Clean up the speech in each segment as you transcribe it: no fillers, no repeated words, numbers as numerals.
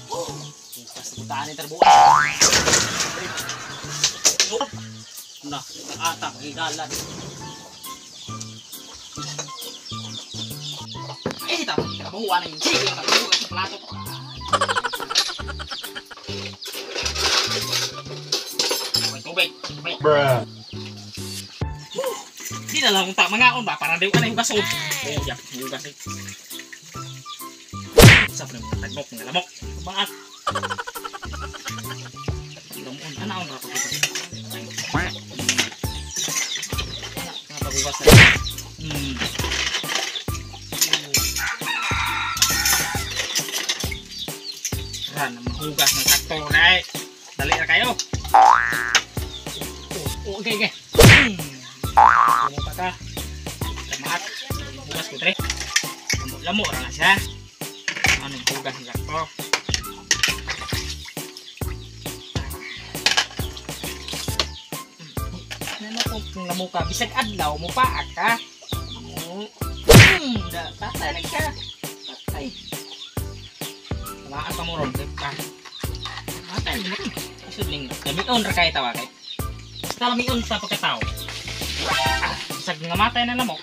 Bukas butaan ni terbuat. Nah, atak higalan. Eh, tak kabuhan ang sige ang kabuhan sa plato. Tubig, tubig. Bruh. Di na lang kung tak mangaon ba para di ka na hugason. Oh, ya, hugas. Sa pa mga tagbok, mga lamok. Baat. Lamon, anaon ra pag paghugas. Ran, mahugas ng sakto na eh. Dali na kayo. Oh, okay, okay. Lamo pa ka. Lamaat. Hugas ko, tre. Lamo ra na siya. Anong hugas ng sakto? Ano kung lamo ka? Bisag adlaw mo pa ka. Patay lang ka. Patay. Tamaan pa mo ron. Patay lang. Isudling. Lamion ra kayo tawa kay. Basta lamion sa pagkatao. Bisag nga matay na lamok.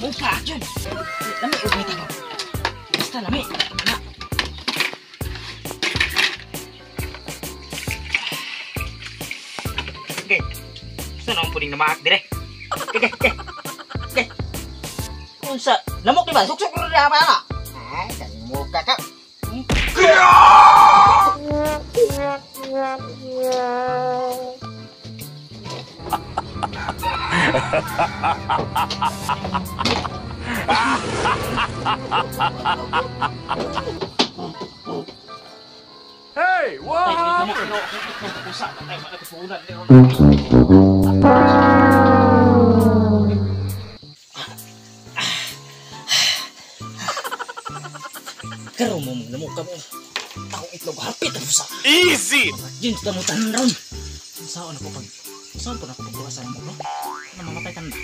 Mupa dyan. Lami og may tao. Basta lami. Na. Okay. Basta na akong puning namaak dire. Okay, okay, okay. Unsa? Lamok di ba? Suksok ro di apa na? Ay, muka ka. Hey, what happened? Karon mo lamok ka mo. Akong itlog hapit ang usa. Easy. Jin sa tamutan ron. Saan ako pag saan po na ako pagkuha sa lamok, no? Namamatay ka na.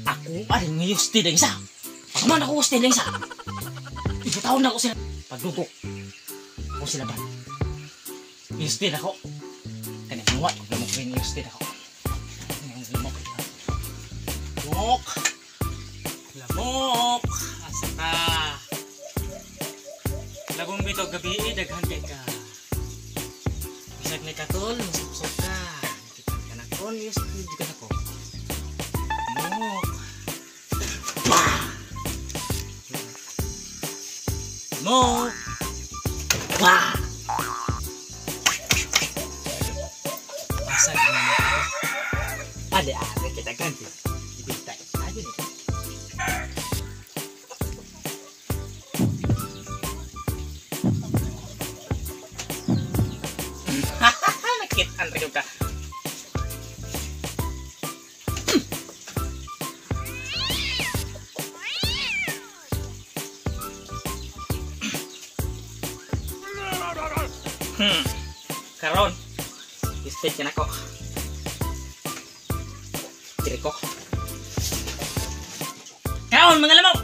Ako aring ngayos din isa. Pagkaman ako ustin lang isa. Ibutaon na ako sila. Pagdugok. Ako sila ba? Ustin ako. Kanya muwa. Lamok rin ustin ako. Lamok. Lamok. Lamok. Asa ka? Lagong bito gabi daghan kay ka. Bisag ni katol, masupsop ka. Kita ka na kon, ustin ka na ko. Lamok. Mo. Wah. Masa gimana? Ada kita ganti. Ibintay. Ayo nih. Hahaha, nakit andre juga. Karon istik na ko. Diri ko. Karon mga lamok.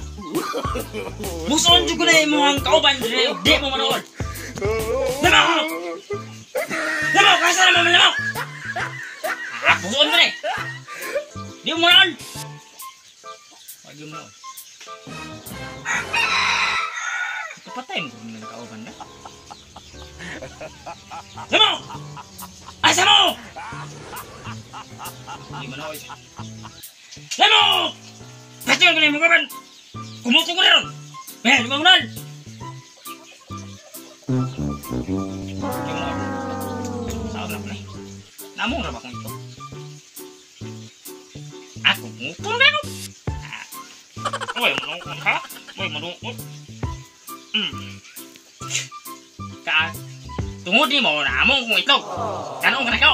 Muson jud ko na imong kauban dire di mo manood. Lamok. Lamok asa na mo lamok. Ah, buson mo ni. Di mo manood. Wag mo manood. Kapatay mo ng kauban na. Lamok! Asa mo! Hindi mo na ako. Lamok! Pati yung ganyan mo kaban! Kumuto ko rin! Eh, di mo manal! Di mo na ako. Saan na ako na eh. Namong na ba kung ito? Ako, kumuto na ako! Uy, manungkot ha? Uy, manungkot. Ka, tungod ni mo na among kong itlog. Kanong ka na ka?